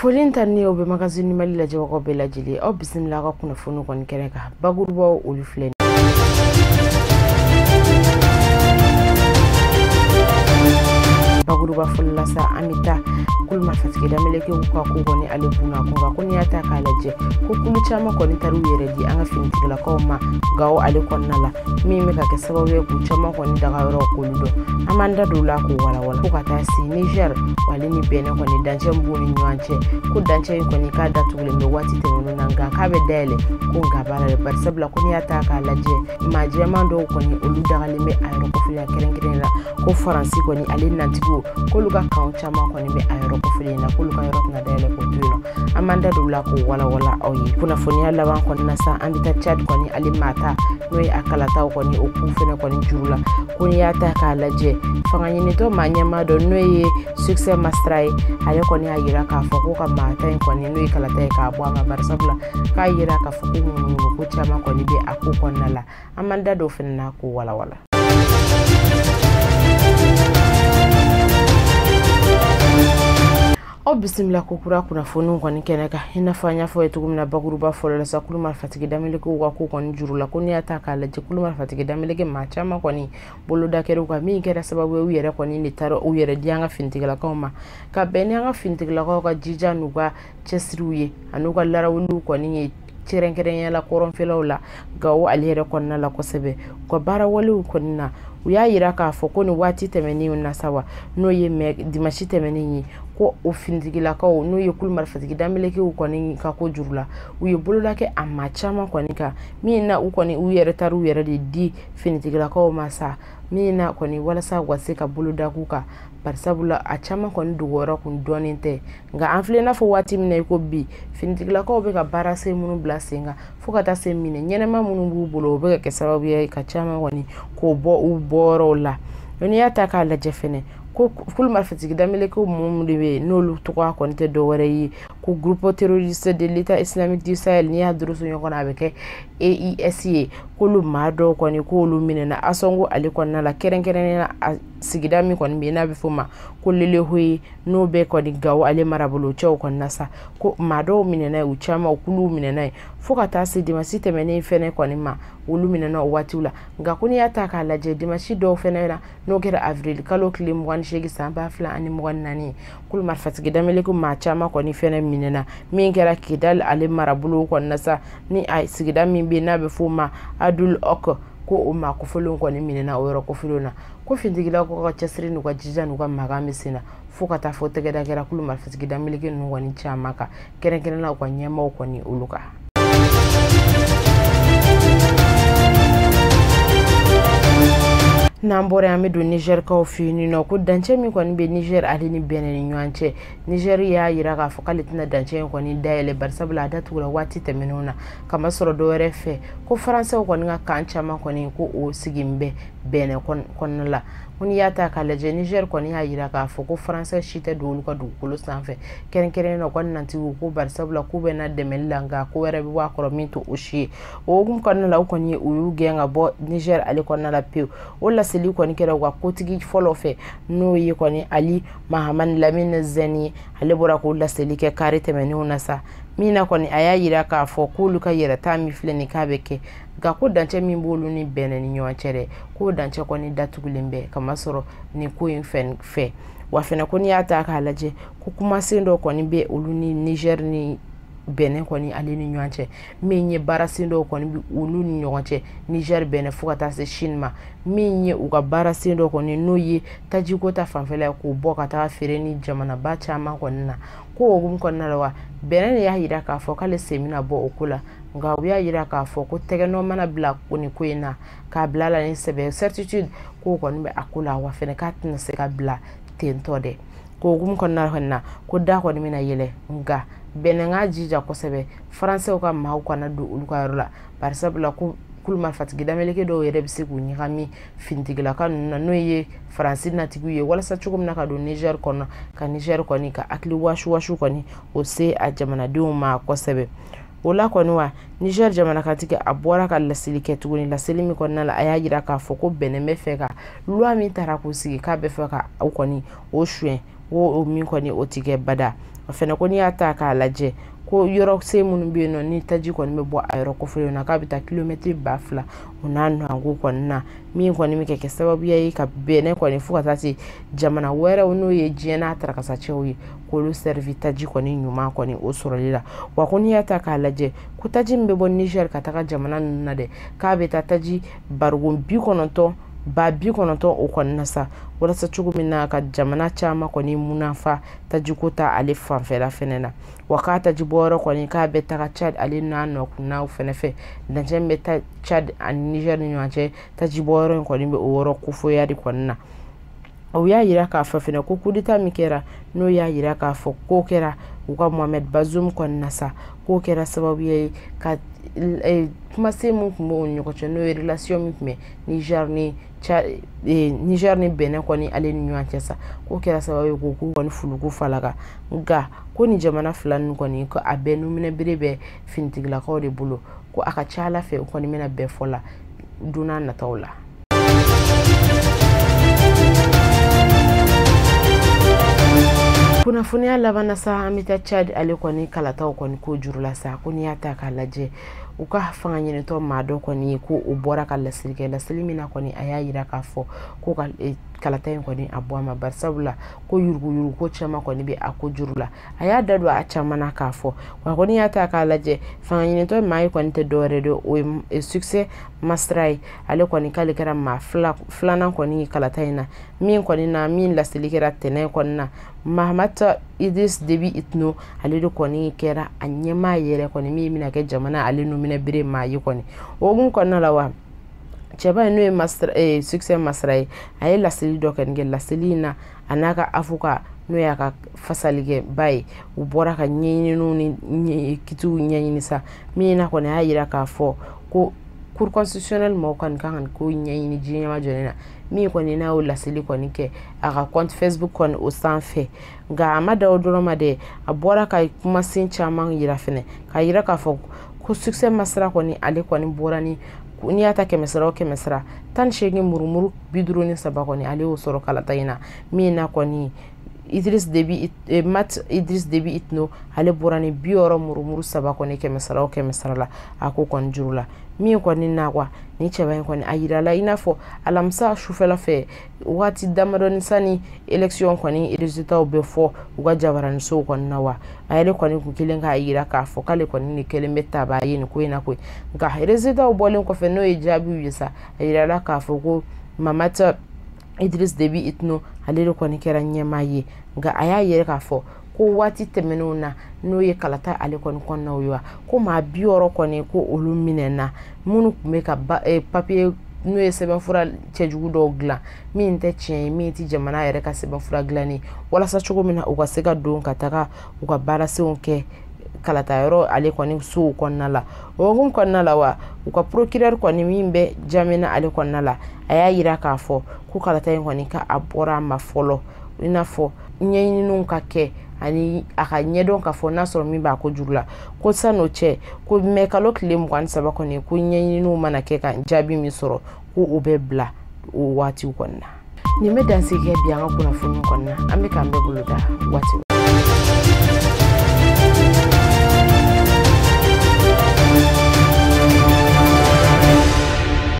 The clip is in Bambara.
Foli ta ni o bɛ magazine Mali lajɛbagaw bɛɛ lajɛlen aw bisimila ka kunnafoni kɔni kɛnɛ kan bakurubaw olu filɛ. Bakuruba fɔlɔ la sa an bɛ taa kulu marifatigi dameleke ka ko kɔni ale bunna kun kan ko n'i y'a ta k'a lajɛ ko kulu caman kɔni taara u yɛrɛ di an ka finitigilakaw ma Gawo ale kɔnɔna la min bɛ ka kɛ sababu ye k'u caman kɔni dagayɔrɔ k'olu dɔn an b'an da don o la k'o walawala fo ka taa se Niger ale ni Benin kɔni dancɛ min b'u ni ɲɔgɔn cɛ ko dancɛ in kɔni k'a datugulen bɛ waati tɛmɛnen na nka k'a bɛ dayɛlɛ ko nka baara dɛ barisabula ko n'i y'a ta k'a lajɛ maa jɛman dɔw kɔni olu dagalen bɛ a yɔrɔ kofɔlen kɛrɛnkɛrɛnnen la ko Faransi kɔni ale nantigiw k'olu ka kanw caman kɔni bɛ a yɔrɔ kofɔlen na k'olu ka yɔrɔ tɛna dayɛlɛ k'o to yen nɔ an b'an da don o la k'o walawala aw ye. Kunnafoniya laban kɔni na sa an bɛ taa Tchad kɔni ale maa ta n'o ye a kalataw kɔni o k'u fɛnɛ kɔni juru la ko n'i y'a ta k'a lajɛ fanga ɲinitɔ maa ɲɛmaa dɔ n'o ye Succès Masra ye ale kɔni y'a yira k'a fɔ ko ka maa ta in kɔni n'o ye kalata ye k'a bɔ a ma barisabula k'a yira k'a fɔ ko ŋunuŋunu ko caman kɔni bɛ a ko kɔnɔna la an b'an da don o fɛnɛ na k'o walawala. Aw bisimila ko kura kunnafoniw kɔni kɛnɛ kan i n'a fɔ an y'a fɔ ye cogo min na bakuruba fɔlɔ la sa kulu marifatigi dameleke ka ko kɔni juru la ko n'i y'a ta k'a lajɛ kulu marifatigi dameleke maa caman kɔni boloda kɛra u kan min kɛra sababu ye u yɛrɛ kɔni de taara u yɛrɛ di an ka finitigilakaw ma ka bɛn ni an ka finitigilakaw ka jija n'u ka cɛsiriw ye an'u ka larawuliw kɔni ye kɛrɛnkɛrɛnnenya la kɔrɔnfɛlaw la Gawo ale yɛrɛ kɔnɔna la kosɛbɛ u ka baarawalew kɔni na u y'a yira k'a fɔ ko nin waati tɛmɛnen na sa wa n'o ye dimasi tɛmɛnen ye ko o finitigilakaw n'o ye kulu marifatigi damelekew kɔni ka ko juru la u ye boloda kɛ a maa caman kɔni kan min na u kɔni u yɛrɛ taara u yɛrɛ de di finitigilakaw ma sa min na kɔni walasa u ka se ka boloda k'u kan barisabula a caman kɔni dogoyɔrɔ kun dɔnnen tɛ nka an filɛ n'a fɔ waati min na i ko bi finitigilakaw bɛ ka baara sen minnu bila sen kan fo ka taa se minɛ ɲɛnɛma minnu b'u bolo o bɛ ka kɛ sababu ye ka caman kɔni k'o bɔ u bɔyɔrɔw la n'i y'a ta k'a lajɛ fɛnɛ ko kulu marifatigi damelekew minnu de bɛ yen n'olu tɔgɔ kɔni tɛ dɔwɛrɛ ye ko groupe terroriste de l'État islamique du Sahel n'i y'a durusu ɲɔgɔn na a bɛ kɛ AES ye k'olu maa dɔw kɔni k'olu minɛna Asɔngo ale kɔnɔna la kɛrɛnkɛrɛnnenya la sigida min kɔni bɛ yen n'a bɛ f'o ma ko Lelehoye n'o bɛ kɔni Gawo ale marabolo cɛw kɔni na sa ko maa dɔw minɛna yen u caman u kuluw minɛna yen fo ka taa se dimasi tɛmɛnen fɛnɛ kɔni ma olu minɛna o waatiw la nka ko n'i y'a ta k'a lajɛ dimasi dɔw fɛnɛ na n'o kɛra avril kalo tile 28 san 2024 kulu marifatigi dameleke maa caman kɔni fɛnɛ minɛna min kɛra Kidal ale marabolo kɔnɔna sa ni a sigida min bɛ yen n'a bɛ f'o ma Adul Ok ko o maa kofɔlenw kɔni minɛna o yɔrɔ kofɔlenw na ko finitigilakaw ka cɛsiri n'u ka jija n'u ka magan bɛ sen na fo ka taa fɔ tɛgɛda kɛra kulu marifatigi dameleke ninnu kɔni caman kan kɛrɛnkɛrɛnnenya u ka ɲɛmaaw kɔni olu kan. N'an bɔra an bɛ don Nizɛrikaw fɛ yen nɔ ko dancɛ min kɔni bɛ Niger ale ni Benin ni ɲɔgɔn cɛ Niger y'a yira k'a fɔ k'ale tɛna dancɛ in kɔni dayɛlɛ barisabula a datugura waati tɛmɛnenw na kamasɔrɔ dɔwɛrɛ fɛ ko faransɛw kɔni ka kan caman kɔni ko o sigin bɛ Benin kɔnɔna la ko n'i y'a ta k'a lajɛ Niger kɔni y'a yira k'a fɔ ko faransɛ si tɛ don olu ka dugukolo sanfɛ kɛrɛnkɛrɛnnenya la u ka nantigiw ko barisabula k'u bɛ na dɛmɛli la nka ko wɛrɛ bɛ bɔ a kɔrɔ min to o si ye o hukumu kɔnɔna la u kɔni u y'u gɛn ka bɔ Niger ale kɔnɔna la pewu o laseli kɔni kɛra u ka kotigi fɔlɔ fɛ n'o ye kɔni Ali Mahamani Lamine Zɛni ye ale bɔra k'o laseli kɛ kari tɛmɛnenw na sa min na kɔni a y'a yira k'a fɔ k'olu ka yɛrɛta min filɛ nin k'a bɛ kɛ nka ko dancɛ min b'olu ni Benin ni ɲɔgɔn cɛ dɛ k'o dancɛ kɔni datugulen bɛ kamasɔrɔ nin ko in fɛ wa fɛnɛ ko n'i y'a ta k'a lajɛ ko kumasen dɔ kɔni bɛ olu ni Niger ni Benin kɔni ale ni ɲɔgɔn cɛ min ye baarasen dɔw kɔni bɛ olu ni ɲɔgɔn cɛ Niger Benin fo ka taa se Chine ma min ye u ka baarasen dɔ kɔni n'o ye tajiko ta fanfɛla ye k'o bɔ ka taga feere ni jamanaba caman kɔni na ko o hukumu kɔnɔna la wa Benin de y'a yira k'a fɔ k'ale sen bɛna bɔ o ko la nka u y'a yira k'a fɔ ko tɛgɛnɔ mana bila nin ko in na k'a bila la ni sɛbɛn certitude k'o kɔni bɛ a ko la wa fɛnɛ k'a tɛna se ka bila tentɔ dɛ ko hukumu kɔnɔna kɔni na ko da kɔni bɛna yɛlɛ nka Benin ka jija kosɛbɛ faransɛw ka maaw kana don olu ka yɔrɔ la barisabula ko kulu marifatigi dameleke dɔw yɛrɛ bɛ se k'u ɲagami finitigilaka ninnu na n'o ye faransi natigiw ye walasa cogo min na ka don Niger kɔnɔ ka Niger kɔni ka hakili wasu kɔni o se a jamanadenw ma kosɛbɛ o la kɔni wa Niger jamanakantigi a bɔra ka laseli kɛ tuguni laseli min kɔnɔna la a y'a yira k'a fɔ ko Benin bɛ fɛ ka loi min taara k'o sigi k'a bɛ fɛ ka o kɔni o suɲɛ o min kɔni o ti kɛ bada O fɛnɛ ko n'i y'a ta k'a lajɛ ko yɔrɔ se minnu bɛ yen nɔ ni taji kɔni bɛ bɔ a yɔrɔ kofɔlenw na k'a bɛ taa kilomɛtiri 2000 o n'a ɲɔgɔnko kɔni na, min kɔni bɛ kɛ sababuya ye ka Bɛnɛ kɔni fo ka taa se jamana wɛrɛw n'o ye diɲɛ n'a tarakasacɛw ye k'olu servi taji kɔni ɲuman kɔni o sɔrɔli la. Wa ko n'i y'a ta k'a lajɛ ko taji min bɛ bɔ Niger ka taga jamana ninnu na dɛ, k'a bɛ taa taji barigon 90,000 o kɔni na sa, walasa cogo min na ka jamana caman kɔni munafa tajiko ta ale fanfɛla fɛnɛ na. Wa k'a taji bɔyɔrɔ kɔni k'a bɛ taga Tchad ale n'a nɔkunnaw fɛnɛ fɛ, dancɛ min bɛ taa Tchad ani Niger ni ɲɔgɔn cɛ, taji bɔyɔrɔ in kɔni bɛ o yɔrɔ kofoya de kɔni na. O y'a yira k'a fɔ fɛnɛ ko kudita min kɛra, n'o y'a yira k'a fɔ ko kɛra u ka Mohamed Bazoum kɔni na sa, k'o kɛra sababu ye ka kumasen min tun b'o ni ɲɔgɔn cɛ, n'o ye relation min tun bɛ Niger ni Bɛnɛ kɔni ale ni ɲɔgɔn cɛ sa, k'o kɛra sababu ye k'o kɔni fuluku falaka. Nka ko nin jamana fila ninnu kɔni ko a bɛɛ numinɛbere bɛ finitigilakaw de bolo, ko a ka ca Ala fɛ u kɔni bɛna bɛɛ fɔ la don n'a nataw la. Kunnafoniya laban na sa, an bɛ taa Tchad ale kɔni kalataw kɔni ko juru la sa. Ko n'i y'a ta k'a lajɛ u ka fanga ɲinitɔ maa dɔ kɔni ko o bɔra ka laseli kɛ, laseli min na kɔni a y'a yira k'a fɔ ko ka kalata in kɔni a bɔ a ma, barisabula ko yuruguyurugu ko caman kɔni bɛ a ko juru la. A y'a da don a caman na k'a fɔ wa kɔni y'a ta k'a lajɛ fanga ɲinitɔ maa ye kɔni tɛ dɔwɛrɛ de, o ye Succès Masra ye. Ale kɔni k'ale kɛra maa filanan kɔni kalata in na, min kɔni na min laseli kɛra tɛnɛn kɔni na, Mahamat Idriss Déby Itno ale de kɔni kɛra a ɲɛmaa yɛrɛ kɔni min bɛna kɛ jamana ale numinɛ bere maa ye kɔni. O hukumu kɔnɔna la wa cɛba in n'o ye Succès Masra ye, a ye laseli dɔ kɔni kɛ. Laseli in na a n'a ka avocat n'o y'a ka fasalikɛba ye, u bɔra ka ɲɛɲininiw ni kitiw ɲɛɲini sa, min na kɔni a y'a yira k'a fɔ ko cour constitutionnelle mɔgɔw kɔni kan ka ko ɲɛɲini diɲɛ ɲɛmajɔlen na, min kɔni n'a y'o laseli kɔni kɛ a ka compte Facebook kɔni o sanfɛ. Nka a ma da o dɔrɔn ma dɛ, a bɔra ka kumasen caman yira fɛnɛ, k'a yira k'a fɔ ko Succès Masra kɔni ale kɔni bɔra ni n'i y'a ta 100 o 100 18 murumuru 53 kɔni ale y'o sɔrɔ kalata in na, min na kɔni Idriss Déby Mat Idriss Déby Itno ale bɔra ni 60 murumuru 3 kɔni 100 o 100 la a ko kɔni juru la. Min kɔni na wa ni cɛba in kɔni a yirala i n'a fɔ alamisa sufɛla fɛ waati damadɔni sani élection kɔni résultats bɛ fɔ u ka jabaraninsow kɔni na wa a yɛrɛ kɔni kun kelen k'a yira k'a fɔ k'ale kɔni ni kelen bɛ taba ye nin ko in na koyi. Nka résultats bɔlen kɔfɛ n'o ye jaabiw ye sa, a yirala k'a fɔ ko Mahamat Idriss Déby Itno ale de kɔni kɛra ɲɛmaa ye. Nka a y'a yɛrɛ k'a fɔ ko waati tɛmɛnenw na n'o ye kalata ale kɔni kɔnɔnaw ye wa ko maa 60 kɔni ko olu minɛna minnu tun bɛ ka papiye n'o ye sɛbɛnfura cɛjugu dɔw dilan min tɛ tiɲɛ ye, min tɛ jamana yɛrɛ ka sɛbɛnfura dilannen, walasa cogo min na u ka se ka don ka taga u ka baarasenw kɛ kalata yɔrɔ ale kɔni sow kɔnɔna la. O hukumu kɔnɔna la wa u ka procureur kɔni min bɛ Jamina ale kɔnɔna la, a y'a yira k'a fɔ ko kalata in kɔni ka a bɔra a ma fɔlɔ, i n'a fɔ ɲɛɲininiw ka kɛ ani a ka ɲɛdɔn k'a fɔ n'a sɔrɔ min b'a ko juru la. Ko san'o cɛ ko mɛ kalo tile 23 kɔni ko ɲɛɲininiw mana kɛ ka jaabi min sɔrɔ ko o bɛ bila o waatiw kɔni na. Nin bɛ dansigi kɛ bi an ka kunnafoniw kɔnɔna, an bɛ k'an bɛɛ bolo da waati.